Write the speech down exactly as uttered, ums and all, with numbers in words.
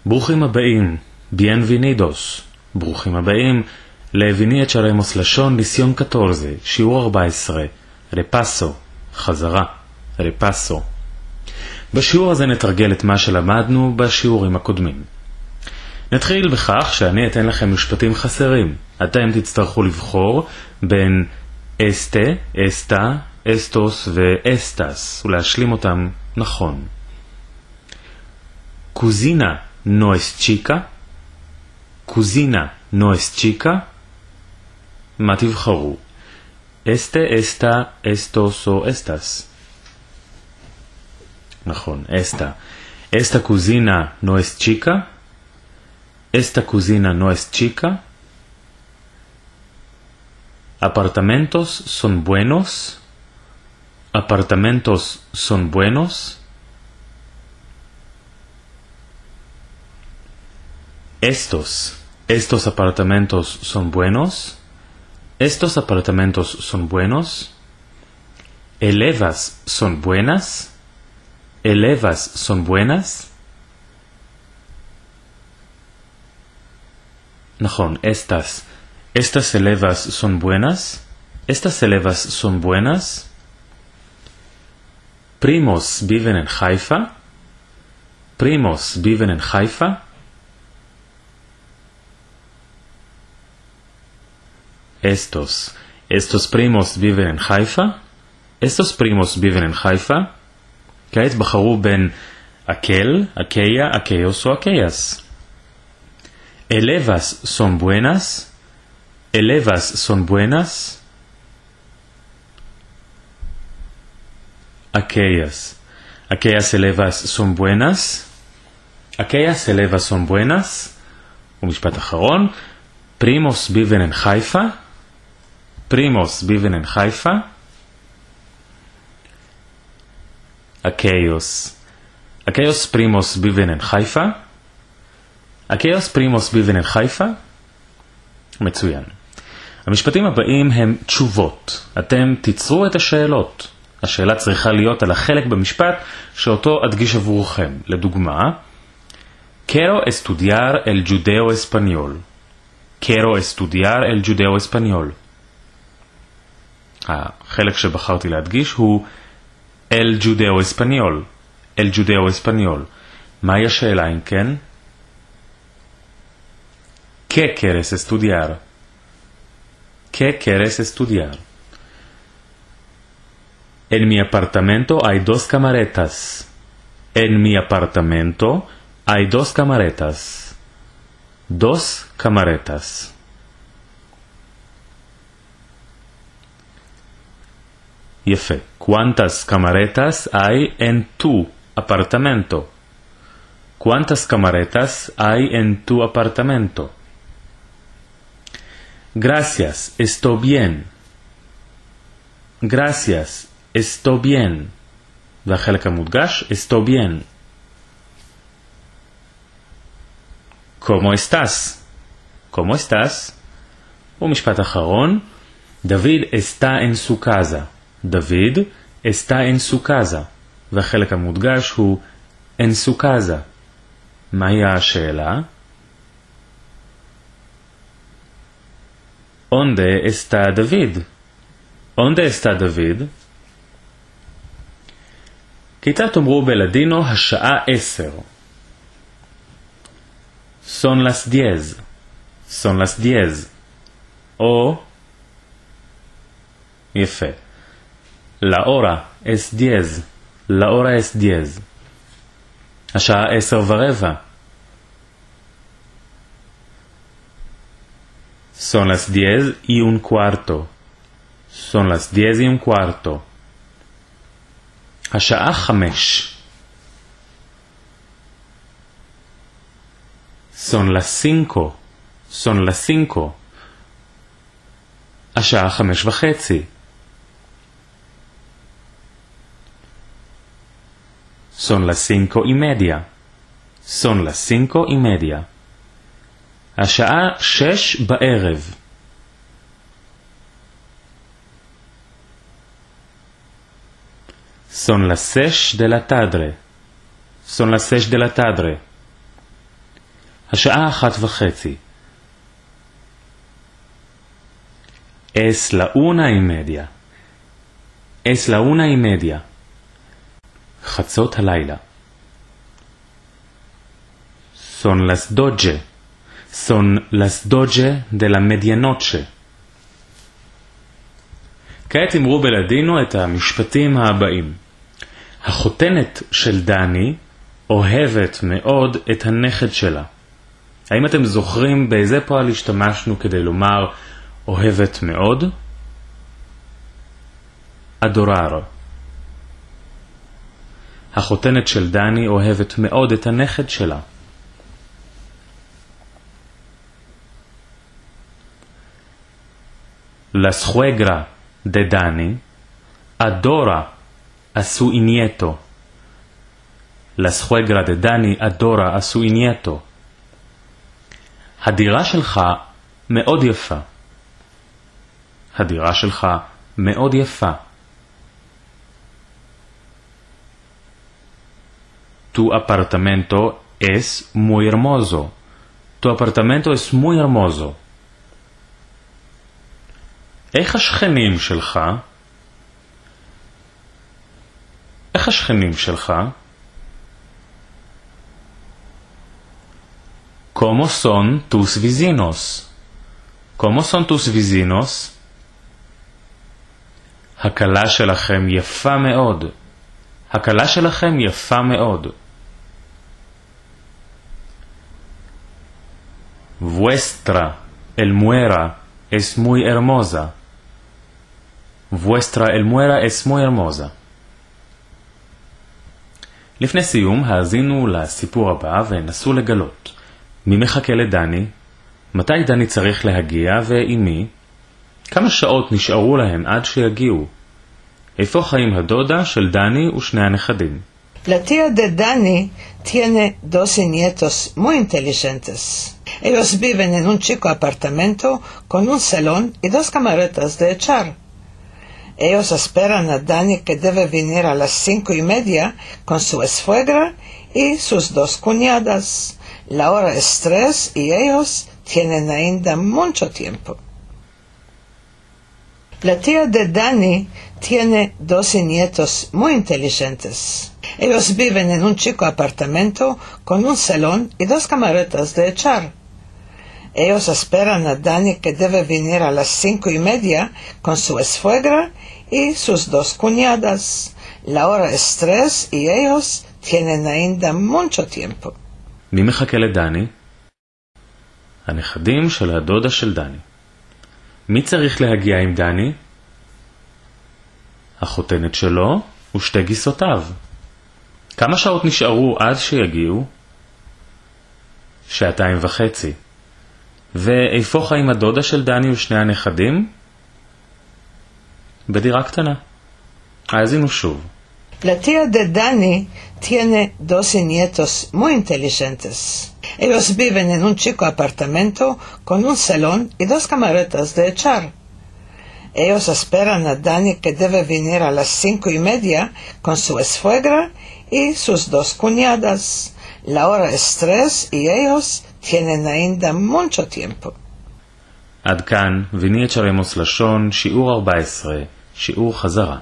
ברוכים הבאים, bienvenidos. ברוכים הבאים ל Vini a echaremos lashon, lesión catorce, שיעור ארבע עשרה, repaso, חזרה, repaso. בשיעור הזה נתרגל את מה שלמדנו בשיעורים הקודמים. נתחיל בכך שאני אתן לכם משפטים חסרים. אתם תצטרכו לבחור בין este, esta, estos ו-estas, ולהשלים אותם נכון. Cuzina no es chica. Cuzina no es chica. מה תבחרו? Este, esta, estos o estas. נכון, esta. Esta cuzina no es chica. Esta cuzina no es chica. Apartamentos son buenos. Apartamentos son buenos. Estos, estos apartamentos son buenos. Estos apartamentos son buenos. Elevas son buenas. Elevas son buenas. נכון, estas. Estas elevas son buenas. Estas elevas son buenas. Primos viven en Haifa. Primos viven en Haifa. Estos. Estos primos viven en Haifa. Estos primos viven en Haifa. כעת בחרו בין aquel, aquella, aquellos o aquellas. Elevas son buenas. Elevas son buenas. Aquellas. Aquellas elevas son buenas. Aquellas elevas son buenas. ומשפט אחרון. Primos viven en Haifa. Primos viven en Haifa. Aquellos. Aquellos primos viven en Haifa. Aquellos primos viven en Haifa. מצוין. המשפטים הבאים הם תשובות. אתם תיצרו את השאלות. השאלה צריכה להיות על החלק במשפט שאותו אדגיש עבורכם. לדוגמה, Quiero estudiar el judeo-español. Quiero estudiar el judeo-español. החלק שבחרתי להדגיש הוא el judeo-español. El judeo-español. מהי השאלה אם כן? ¿Qué quieres estudiar? ¿Qué quieres estudiar? En mi apartamento hay dos camaretas. En mi apartamento hay dos camaretas. Dos camaretas. יפה. ¿Cuántas camaretas hay en tu apartamento? ¿Cuántas camaretas hay en tu apartamento? Gracias, estoy bien. Gracias, estoy bien. והחלק המודגש, estoy bien. ¿Cómo estás? ¿Cómo estás? ומשפט אחרון, David está en su casa. David está en su casa. והחלק המודגש הוא en su casa. מהי השאלה? ¿Dónde está David? ¿Dónde está David? כיצד תאמרו בלאדינו השעה עשר? Son las diez. Son las diez. או, יפה. La hora es diez. La hora es diez. השעה עשר ורבע. Son las diez y un cuarto. Son las diez y un cuarto. השעה חמש. Son las cinco. Son las cinco. השעה חמש וחצי. Son las cinco y media. Son las cinco y media. השעה שש בערב. Son las sesh de la tarde. Son las sesh de la tarde. השעה אחת וחצי. Es la una y media. Es la una y media. חצות הלילה. Son las doce. Son las doce de la medianoche. כעת אמרו בלאדינו את המשפטים הבאים. החותנת של דני אוהבת מאוד את הנכד שלה. האם אתם זוכרים באיזה פועל השתמשנו כדי לומר אוהבת מאוד? Adorar. החותנת של דני אוהבת מאוד את הנכד שלה. La suegra de Dani adora a su nieto. La suegra de Dani adora a su nieto. הדירה שלך מאוד יפה. הדירה שלך מאוד יפה. Tu apartamento es muy hermoso. Tu apartamento es muy hermoso. איך השכנים שלך? איך השכנים שלך? Como son tus vizinos? Como son tus vizinos? הכלה שלכם יפה מאוד. הכלה שלכם יפה מאוד. Vuestra almuera es muy hermosa. Vuestra almuera es muy hermosa. לפני סיום, האזינו לסיפור הבא ונסו לגלות. מי מחכה לדני? מתי דני צריך להגיע ועם מי? כמה שעות נשארו להם עד שיגיעו? איפה חיים הדודה של דני ושני הנכדים? La tia de Dani tiene doze nietos muy inteligentes. Ellos viven en un chico apartamento con un salón y dos camaretas de echar. Ellos esperan a Dani, que debe venir a las cinco y media con su suegra y sus dos cuñadas. La hora es tres y ellos tienen ainda mucho tiempo. La tia de Dani tiene doze nietos muy inteligentes. Ellos viven en un chico apartamento con un salón y dos camaretas de echar. Ellos esperan a Dani, que debe venir a las cinco y media con su suegra y sus dos cuñadas. La hora es tres y ellos tienen ainda mucho tiempo. מי מחכה לדני? הנכדים של הדודה של דני. מי צריך להגיע עם דני? החותנת שלו ושתי גיסותיו. כמה שעות נשארו עד שיגיעו? שעתיים וחצי. ואיפה חיים הדודה של דני ושני הנכדים? בדירה קטנה. האזינו שוב. La tia de Dani tiene doce nietos muy inteligentes. Ellos viven en un chico apartamento con un salón y dos camaretas de echar. Ellos esperan a Dani, que debe venir a las cinco y media con su suegra y sus dos cuñadas. La hora es tres y ellos tienen ainda mucho tiempo. עד כאן, ונהיה צ'רמוס לשון, שיעור ארבע עשרה, שיעור חזרה.